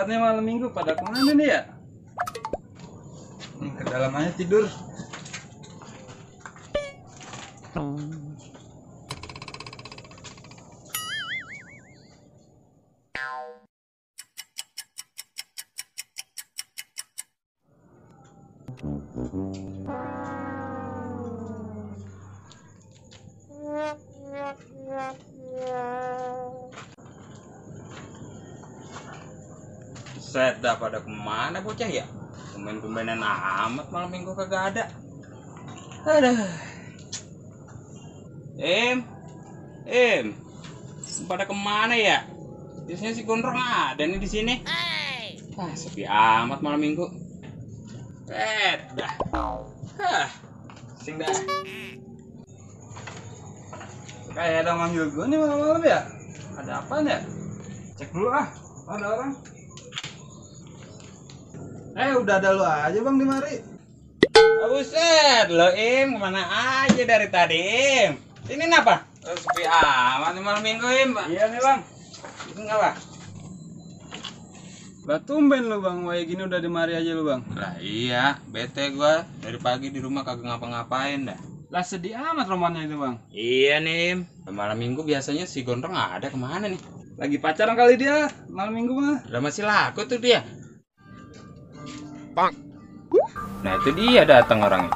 istirahatnya malam minggu pada kemana nih ya? Ke dalam aja tidur. Set dah pada kemana bocah ya? Tumben-tumbenan amat malam minggu kagak ada. Aduh. Pada kemana ya? Biasanya si Gondrong ada nih di sini. Ah, sepi amat malam minggu. Set dah. Sing dah. Kayak ada manggil gue nih malam-malam ya? Ada apaan ya? Cek dulu ah, ada orang. Udah ada lu aja bang di mari. Buset, lo kemana aja dari tadi Ini kenapa? Sepi amat nih malam minggu Iya nih bang. Itu ngapa? Lah tumben lu bang, kayak gini udah di mari aja lu bang. Lah iya, bete gua dari pagi di rumah kagak ngapa-ngapain dah. Lah sedih amat romannya itu bang. Iya nih, malam minggu biasanya si Gondrong ada kemana nih? Lagi pacaran kali dia, malam minggu mah. Lah masih laku tuh dia. Bang. Nah itu dia datang orangnya.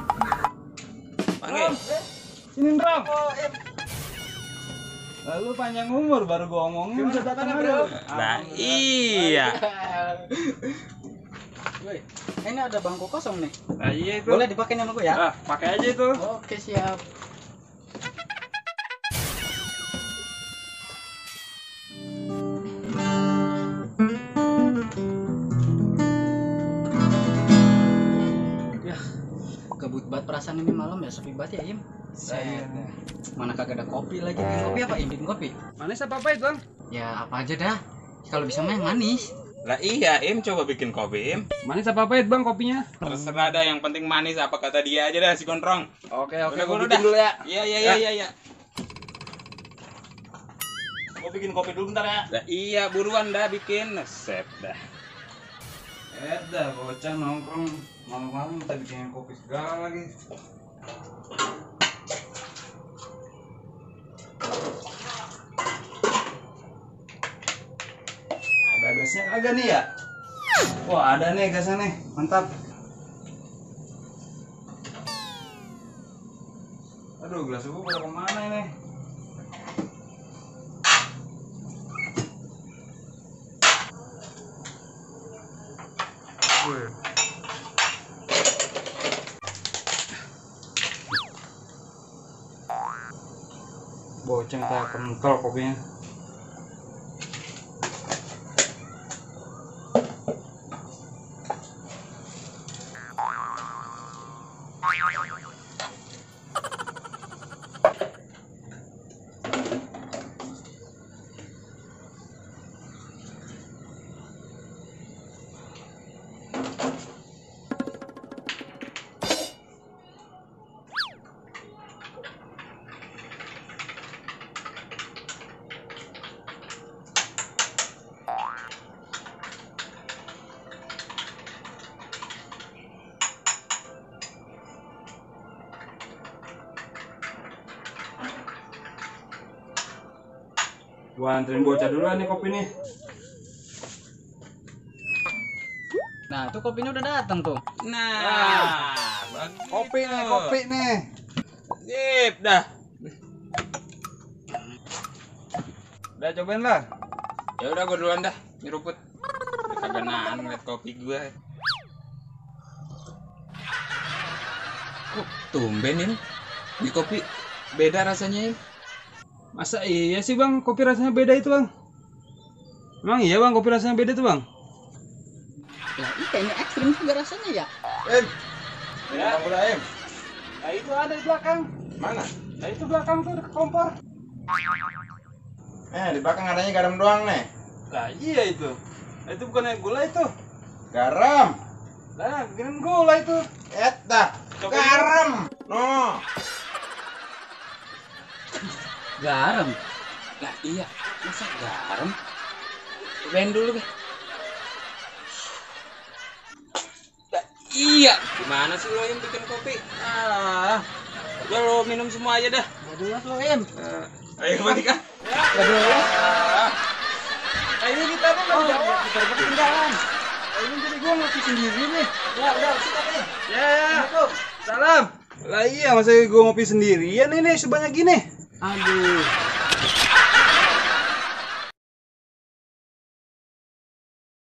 Panggil. Sini Ram. Lalu panjang umur baru gua omongin udah datang aja. Nah iya. Woi, ini ada bangku kosong nih. Nah iya itu. Boleh dipakai sama gue ya? Ah, pakai aja itu. Oke siap. Kebut banget perasaan ini malam ya, sepi banget ya Im. Mana kagak ada kopi lagi. Bikin kopi apa Im? Bikin kopi? Manis apa pahit bang? Ya apa aja dah. Kalau bisa mah yang manis. Lah iya coba bikin kopi Manis apa pahit bang kopinya? Terserah dah, yang penting manis apa kata dia aja dah si Gondrong. Oke gua bikin dulu ya. Iya. Gua bikin kopi dulu bentar ya. Lah iya buruan dah bikin. Set dah. Dah bocah nongkrong malam-malam kita bikin kopi segala lagi. Ada gasnya kagak nih ya? Wah ada nih gasnya nih, mantap. Aduh gelas gua pada kemana ini? Boceng tak kental kopinya. Gua anterin bocah dulu nih kopi nih. Nah, tuh kopinya udah datang tuh. Nah, kopi nih. Sip dah. Udah cobain lah. Ya udah gua duluan dah, nyeruput. Kagak nahan ngeliat kopi gua. Kok tumben di kopi beda rasanya Masa iya sih bang, kopi rasanya beda itu bang? Emang iya bang, kopi rasanya beda tuh bang? Ya iya, ini ekstrim juga rasanya ya. Ya, udah Nah itu ada di belakang. Mana? Nah itu belakang tuh, ada kompor. Di belakang adanya garam doang nih. Nah iya itu. Nah, itu bukannya gula itu. Garam. Nah, bikin gula itu. Dah. Garam. No. Garam. Lah iya, masa garam? Cobain dulu deh. Iya, gimana sih lo yang bikin kopi? Udah lo minum semua aja dah. Gak jelas lo, Im. Ayo kembali kah? Gak jelas. Ini kita nih lagi jawab. Kita ketinggalan. Ini jadi gua ngopi sendiri nih. Ya, udah, sikat nih. Ya. Salam. Lah iya, masa gue ngopi sendirian ini sebanyak gini? Aduh.